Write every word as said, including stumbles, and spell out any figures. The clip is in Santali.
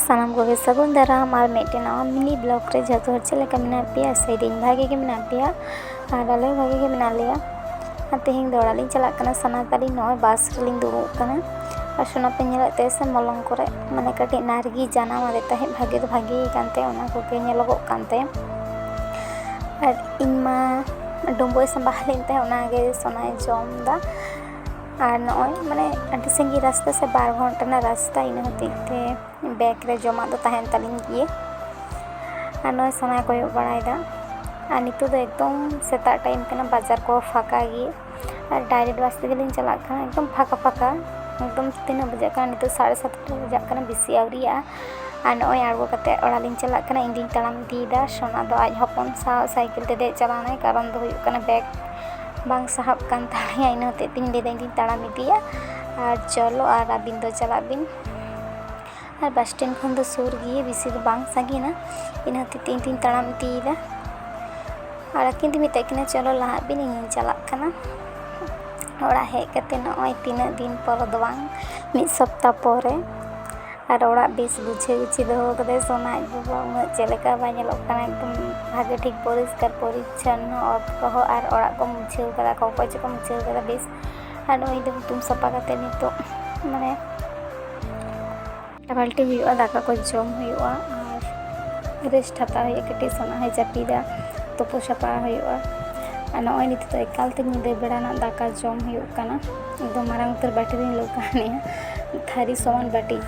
ᱥᱟᱱᱟᱢ ᱠᱚᱜᱮ ᱥᱟᱹᱜᱩᱱ ᱫᱟᱨᱟᱢ ᱟᱨ ᱢᱤᱫᱴᱮᱱ ᱱᱟᱣᱟ ᱢᱤᱱᱤ ᱵᱞᱚᱜ ᱨᱮ᱾ ᱡᱚᱛᱚ ᱦᱚᱲ ᱪᱮᱫ ᱞᱮᱠᱟ ᱢᱮᱱᱟᱜ ᱯᱮᱭᱟ? ᱟᱥᱟᱭᱮᱫᱟᱹᱧ ᱵᱷᱟᱜᱮ ᱜᱮ ᱢᱮᱱᱟᱜ ᱯᱮᱭᱟ ᱟᱨ ᱟᱞᱮ ᱦᱚᱸ ᱵᱷᱟᱜᱮ ᱜᱮ ᱢᱮᱱᱟᱜ ᱞᱮᱭᱟ᱾ ᱟᱨ ᱛᱮᱦᱮᱧ ᱫᱚ ᱚᱲᱟᱜ ᱞᱤᱧ ᱪᱟᱞᱟᱜ ᱠᱟᱱᱟ᱾ ᱥᱟᱱᱟ ᱛᱟᱹᱞᱤᱧ ᱱᱚᱜᱼᱚᱭ ᱵᱟᱥ ᱨᱮᱞᱤᱧ ᱫᱩᱲᱩᱵ ᱠᱟᱱᱟ᱾ ᱟᱨ ᱥᱳᱱᱟ ᱯᱮ ᱧᱮᱞᱮᱫ ᱛᱟᱭᱟ ᱥᱮ ᱢᱚᱞᱚᱝ ᱠᱚᱨᱮ, ᱢᱟᱱᱮ ᱠᱟᱹᱴᱤᱡ ᱱᱟᱨᱜᱤ ᱡᱟᱱᱟᱢ ᱟᱫᱮ ᱛᱟᱦᱮᱸᱫ, ᱵᱷᱟᱜᱮ ᱫᱚ ᱵᱷᱟᱜᱮ ᱠᱟᱱ ᱛᱟᱭᱟ, ᱚᱱᱟ ᱠᱚᱜᱮ ᱧᱮᱞᱚᱜᱚᱜ ᱠᱟᱱ ᱛᱟᱭᱟ᱾ ᱟᱨ ᱤᱧ ᱢᱟ ᱰᱩᱸᱵᱩᱜ ᱮ ᱥᱟᱢᱵᱟᱣ ᱞᱮᱱ ᱛᱟᱦᱮᱸᱫ, ᱚᱱᱟᱜᱮ ᱥᱳᱱᱟᱭ ᱡᱚᱢ ᱮᱫᱟ᱾ ᱟᱨ ᱱᱚᱜᱼᱚᱭ ᱢᱟᱱᱮ ᱟᱹᱰᱤ ᱥᱟᱺᱜᱤᱧ ᱨᱟᱥᱛᱟ ᱥᱮ, ᱵᱟᱨ ᱜᱷᱚᱱᱴᱟ ᱨᱮᱱᱟᱜ ᱨᱟᱥᱛᱟ, ᱤᱱᱟᱹ ᱦᱚᱛᱮᱡ ᱛᱮ ᱵᱮᱜᱽ ᱨᱮ ᱡᱚᱢᱟᱜ ᱫᱚ ᱛᱟᱦᱮᱱ ᱛᱟᱹᱞᱤᱧ ᱜᱮᱭᱟ᱾ ᱟᱨ ᱱᱚᱜᱼᱚᱭ ᱥᱳᱱᱟᱭ ᱠᱚᱭᱚᱜ ᱵᱟᱲᱟᱭᱮᱫᱟ᱾ ᱟᱨ ᱱᱤᱛᱚᱜ ᱫᱚ ᱮᱠᱫᱚᱢ ᱥᱮᱛᱟᱜ ᱴᱟᱭᱤᱢ ᱠᱟᱱᱟ, ᱵᱟᱡᱟᱨ ᱠᱚ ᱯᱷᱟᱸᱠᱟ ᱜᱮ᱾ ᱟᱨ ᱰᱟᱭᱨᱮᱠᱴ ᱵᱟᱥ ᱛᱮᱜᱮᱞᱤᱧ ᱪᱟᱞᱟᱜ ᱠᱟᱱᱟ, ᱮᱠᱫᱚᱢ ᱯᱷᱟᱸᱠᱟ ᱯᱷᱟᱸᱠᱟ᱾ ᱮᱠᱫᱚᱢ ᱛᱤᱱᱟᱹᱜ ᱵᱟᱡᱟᱜ ᱠᱟᱱᱟ ᱱᱤᱛᱚᱜ? ᱥᱟᱲᱮ ᱥᱟᱛᱴᱟ ᱵᱟᱡᱟᱜ ᱠᱟᱱᱟ, ᱵᱮᱥᱤ ᱟᱹᱣᱨᱤᱭᱟᱜᱼᱟ᱾ ᱟᱨ ᱱᱚᱜᱼᱚᱭ ᱟᱬᱜᱚ ᱠᱟᱛᱮ ᱚᱲᱟᱜ ᱞᱤᱧ ᱪᱟᱞᱟᱜ ᱠᱟᱱᱟ᱾ ᱤᱧ ᱫᱩᱧ ᱛᱟᱲᱟᱢ ᱤᱫᱤᱭᱮᱫᱟ, ᱥᱳᱱᱟ ᱫᱚ ᱟᱡ ᱦᱚᱯᱚᱱ ᱥᱟᱶ ᱥᱟᱭᱠᱮᱞ ᱛᱮ ᱫᱮᱡ ᱪᱟᱞᱟᱣᱱᱟᱭ, ᱠᱟᱨᱚᱱ ᱫᱚ ᱦᱩᱭᱩᱜ ᱠᱟᱱᱟ ᱵᱮᱜᱽ ᱵᱟᱝ ᱥᱟᱦᱟᱵ ᱠᱟᱱ ᱛᱟᱞᱮᱭᱟ, ᱤᱱᱟᱹ ᱦᱚᱛᱮᱡ ᱛᱤᱧ ᱞᱟᱹᱭᱫᱟ ᱤᱧ ᱫᱩᱧ ᱛᱟᱲᱟᱢ ᱤᱫᱤᱭᱟ᱾ ᱟᱨ ᱪᱚᱞᱚ, ᱟᱨ ᱟᱹᱵᱤᱱ ᱫᱚ ᱪᱟᱞᱟᱜ ᱵᱤᱱ᱾ ᱟᱨ ᱵᱟᱥ ᱥᱴᱮᱱᱰ ᱠᱷᱚᱱ ᱫᱚ ᱥᱩᱨ ᱜᱮᱭᱟ, ᱵᱮᱥᱤ ᱫᱚ ᱵᱟᱝ ᱥᱟᱺᱜᱤᱧᱟ, ᱤᱱᱟᱹ ᱦᱚᱛᱮᱡ ᱛᱮ ᱤᱧ ᱫᱩᱧ ᱛᱟᱲᱟᱢ ᱤᱫᱤᱭᱮᱫᱟ᱾ ᱟᱨ ᱟᱹᱠᱤᱱ ᱫᱚ ᱢᱮᱛᱟᱜ ᱠᱤᱱᱟ, "ᱪᱚᱞᱚ ᱞᱟᱦᱟᱜ ᱵᱤᱱ, ᱤᱧᱤᱧ ᱪᱟᱞᱟᱜ ᱠᱟᱱᱟ᱾" ᱚᱲᱟᱜ ᱦᱮᱡ ᱠᱟᱛᱮ ᱱᱚᱜᱼᱚᱭ ᱛᱤᱱᱟᱹᱜ ᱫᱤᱱ ᱯᱚᱨ ᱫᱚ ᱵᱟᱝ, ᱢᱤᱫ ᱥᱚᱯᱛᱟ ᱯᱚᱨᱮ᱾ ᱟᱨ ᱚᱲᱟᱜ ᱵᱮᱥ ᱵᱩᱡᱷᱟᱹ ᱜᱩᱪᱷᱤ ᱫᱚᱦᱚ ᱠᱟᱫᱟᱭ ᱥᱳᱱᱟ ᱟᱡ ᱵᱟᱵᱟ, ᱩᱱᱟᱹᱜ ᱪᱮᱫ ᱞᱮᱠᱟ ᱵᱟᱭ ᱧᱮᱞᱚᱜ ᱠᱟᱱᱟ, ᱮᱠᱫᱚᱢ ᱵᱷᱟᱜᱮ ᱴᱷᱤᱠ ᱯᱚᱨᱤᱥᱠᱟᱨ ᱯᱚᱨᱤᱪᱷᱚᱱᱱᱚ, ᱚᱛ ᱠᱚᱦᱚᱸ ᱟᱨ ᱚᱲᱟᱜ ᱠᱚ ᱢᱩᱪᱷᱟᱹᱣ ᱠᱟᱫᱟ, ᱠᱚᱠᱚᱭ ᱪᱚᱠᱚ ᱢᱩᱪᱷᱟᱹᱣ ᱠᱟᱫᱟ ᱵᱮᱥ᱾ ᱟᱨ ᱱᱚᱜᱼᱚᱭ ᱤᱧ ᱫᱚ ᱦᱩᱛᱩᱢ ᱥᱟᱯᱷᱟ ᱠᱟᱛᱮ ᱱᱤᱛᱚᱜ ᱢᱟᱱᱮ ᱯᱟᱞᱴᱤ ᱦᱩᱭᱩᱜᱼᱟ, ᱫᱟᱠᱟ ᱠᱚ ᱡᱚᱢ ᱦᱩᱭᱩᱜᱼᱟ ᱟᱨ ᱨᱮᱥᱴ ᱦᱟᱛᱟᱣ ᱦᱩᱭᱩᱜᱼᱟ, ᱠᱟᱹᱴᱤᱡ ᱥᱳᱱᱟ ᱦᱚᱸᱭ ᱡᱟᱹᱯᱤᱫᱟ, ᱛᱩᱯᱩ ᱥᱟᱯᱷᱟ ᱦᱩᱭᱩᱜᱼᱟ᱾ ᱟᱨ ᱱᱚᱜᱼᱚᱭ ᱱᱤᱛᱚᱜ ᱫᱚ ᱮᱠᱟᱞᱛᱮ ᱧᱤᱫᱟᱹ ᱵᱮᱲᱟ ᱨᱮᱱᱟᱜ ᱫᱟᱠᱟ ᱡᱚᱢ ᱦᱩᱭᱩᱜ ᱠᱟᱱᱟ, ᱮᱠᱫᱚᱢ ᱢᱟᱨᱟᱝ ᱩᱛᱟᱹᱨ ᱵᱟᱹᱴᱤ ᱨᱤᱧ ᱞᱟᱹᱣᱠᱟᱹ ᱟᱱᱮᱜᱼᱟ, ᱛᱷᱟᱹᱨᱤ ᱥᱚᱢᱟᱱ ᱵᱟᱹᱴᱤ᱾